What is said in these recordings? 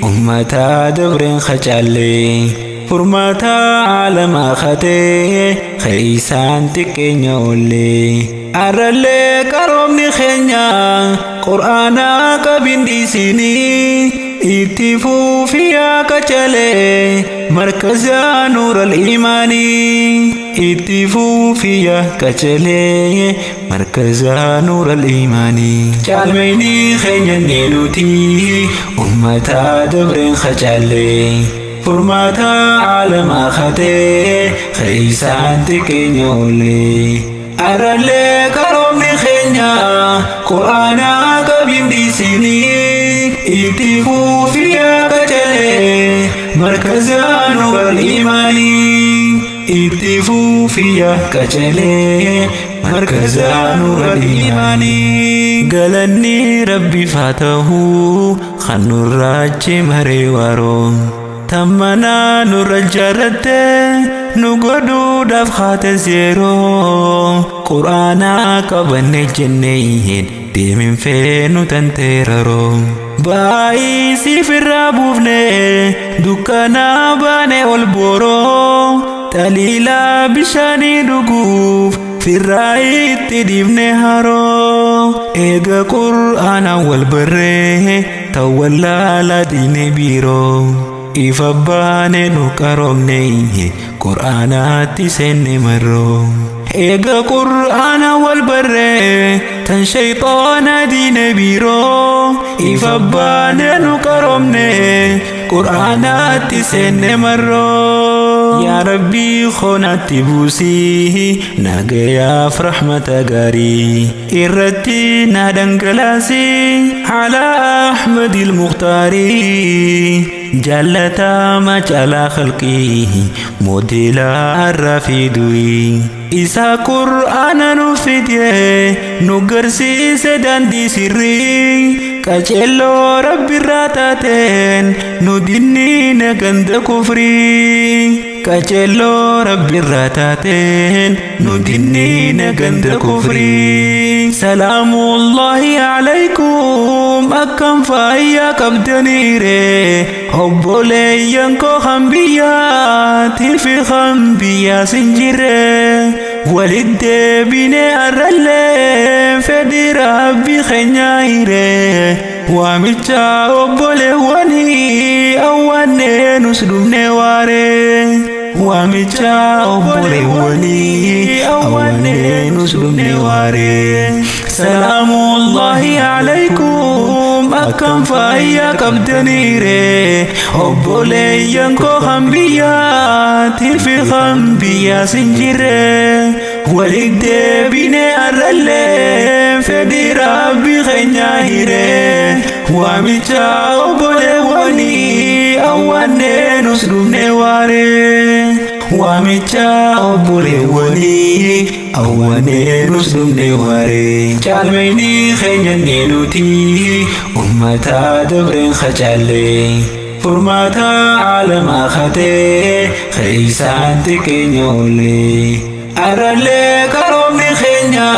Ummata dabreen khacaallee furmaata aalamaa katee keeysaan xiqqeenya oollee arrallee qaroomni keenya qur'aanaa qabin dhiisinii itti fuufiyaa qacalee markaza nuural imaanii itti fuufiyaa qacalee markaza nuural imaanii caalmayni keenya nuti ummata dabreen khacaallee furmaata aalamaa katee keeysaan xiqqeenya oollee arrallee qaroomni keenya qur'aanaa qabin dhiisinii itti fuufiyaa qacalee markaza nuural imaanii itti fuufiyaa qacalee markaza nuural imaanii galanni rabbiif haa ta'uu kan nurraachi maree waaroo tammanaa nurra jaarratte nu godhuudhaaf haate zeeroo qur'aanaa qabanne jennee deemin feenu tanteeraroo baay'ii siif irraa buufne dukkanaa baane ol booroo xaliilaa bishaanii dhuguuf firraa itti dhiifne haroo eega qur'aanaan wal barree tawwallaalaa diine biiroo ifa baane nu qaroomne qur'aanaatti seenne marroo eega qur'aana wal barree tan shayxaana diine biiroo ifa baane nu qaroomne qur'aanaatti seenne marroo yaa rabbii koonatti buusii nagayaaf rahmata gaarii irratti na dhangalaasii alaa ahmadil muktaarii jaallatama caalaa khalqii moodeela har'a fi durii isa qur'aana nu fide nu garsiise daandii sirrii qaceelloo rabbirraa taateen nu dinniine ganda kufrii qaceelloo rabbirraa taateen nu dinniine ganda kufrii salaamullahi alaykum akkam faayyaa qabdaniire obboleeyyan koo kan biyyaatii fi kan biyyaas hin jirre walit deebine arrallee fedhi rabbi keenya hire waamicha obboleewwanii awwaannee nus dhumne waare waamicha obboleewwanii awwaannee nus dhumne waare salaamullahi alaykum akkam faayyaa qabdaniire obboleeyyan koo kan biyyaatii fi kan biyyaas hin jirre walit deebine arrallee fedhi rabbi keenya hire waamicha obboleewwanii awwaannee nus dhumne waare waamicha obboleewwanii awwaannee nus dhumne waare caalmayni keenya nuti ummata dabreen khacaallee furmaata aalamaa katee keeysaan xiqqeenya oollee arrallee qaroomni keenya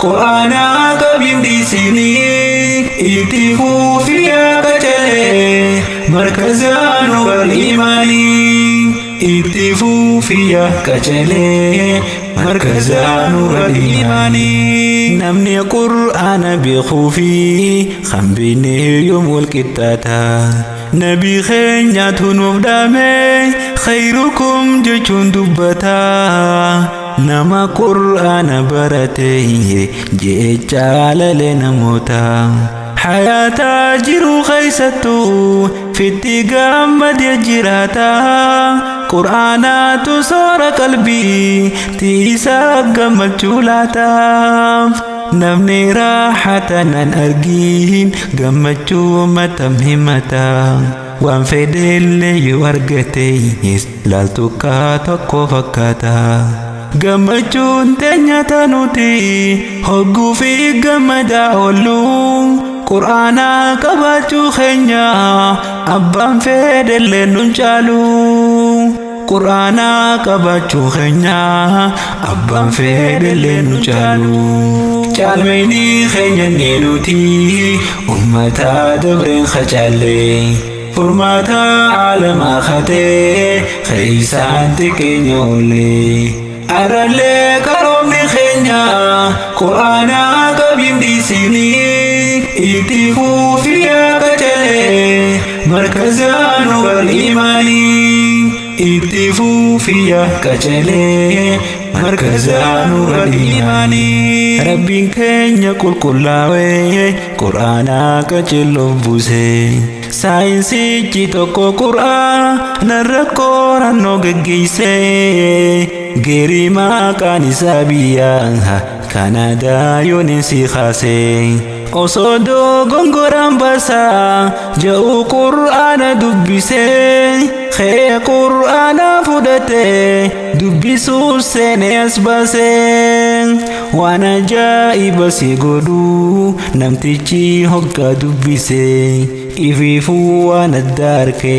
qur'aanaa qabin dhiisinii itti fuufiyaa qacalee markaza nuural imaanii itti fuufiyaa qacalee markaza nuural imaanii namni qur'aana beekuu fi kan beekne yoom wal qixxaata nabii keenyaatu nuuf dhaame khayrukum jechuun dubbata nama qur'aana barate jee caalale namoota hayaata jiru keeysattuu fitti gammadee jiraata qur'aanaatu soora qalbii tiisa gammachuu laata namni raaxata nan argiin gammachuu matam himata waan fedhellee yoo argatees laaltukkaa tokko fakkaata gammachuun teenya tanuti hogguu fi gammadaa oollu qur'aanaa qabaachuu keenya abbaan fedhellee nun caalu qur'aanaa qabaachuu keenya abbaan fedhellee nun caalu. Caalmayni keenya inni nuti ummata dabreen khacaalle. Furmaata aalamaa khatee keeysaan xiqqeenya oolle. Arrallee qaroomni keenya Qur'aana qabiin dhiisinii itti fuufii yaa qacalee markaza nuural imaanii itti fuufii yaa qacalee markaza nuural imaanii. Rabbiin keenya qulqullaawee Qur'aana qaceelloof buuse. Saayinsichi tokko Qur'aanarra qorannoo geggeesse. Geerii maqaan isaa biyya Kanaadaa yoonesi kaase. Osoo dogongoraan baasaa ja'u Qur'aana dubbise. Kee Qur'aana fudhate dubbisuu seene as baase. Waan ajaa'iba si godhu namtichi hoggaa dubbise. Ifiifuu waan adda arke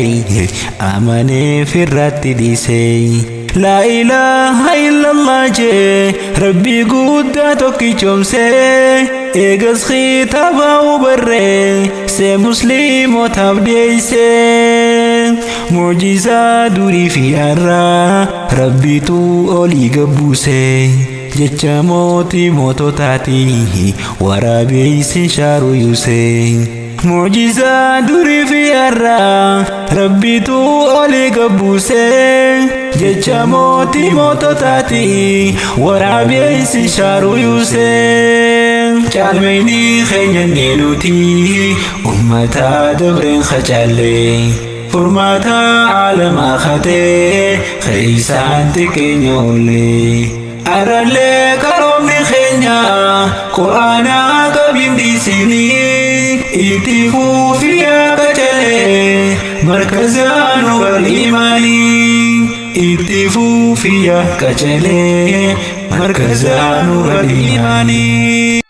amanee firratti dhiise. Laa ilaaha illallah jee rabbii guddaa tokkichoomse. Eegas kitaaba hubarree see musliimotaaf dhiyeeyse. Mucjizaa durii fi har'aa rabbitu olii gabbuuse. Jecha mootii moototaati waraabeeysi shaaru yuuse. Mucjizaa durii fi har'aa rabbitu olii gabbuuse. Jecha mootii moototaati waraabeeysi shaaru yuuse. Caalmayni keenya inni nuti ummata dabreen khacaalle. Furmaata aalamaa khatee keeysaan xiqqeenya oolle. Arrallee qaroomni keenya Qur'aana qabiin dhiisinii itti fuufii yaa qacalee markaza nuural imaanii itti fuufii yaa qacalee markaza nuural imaanii.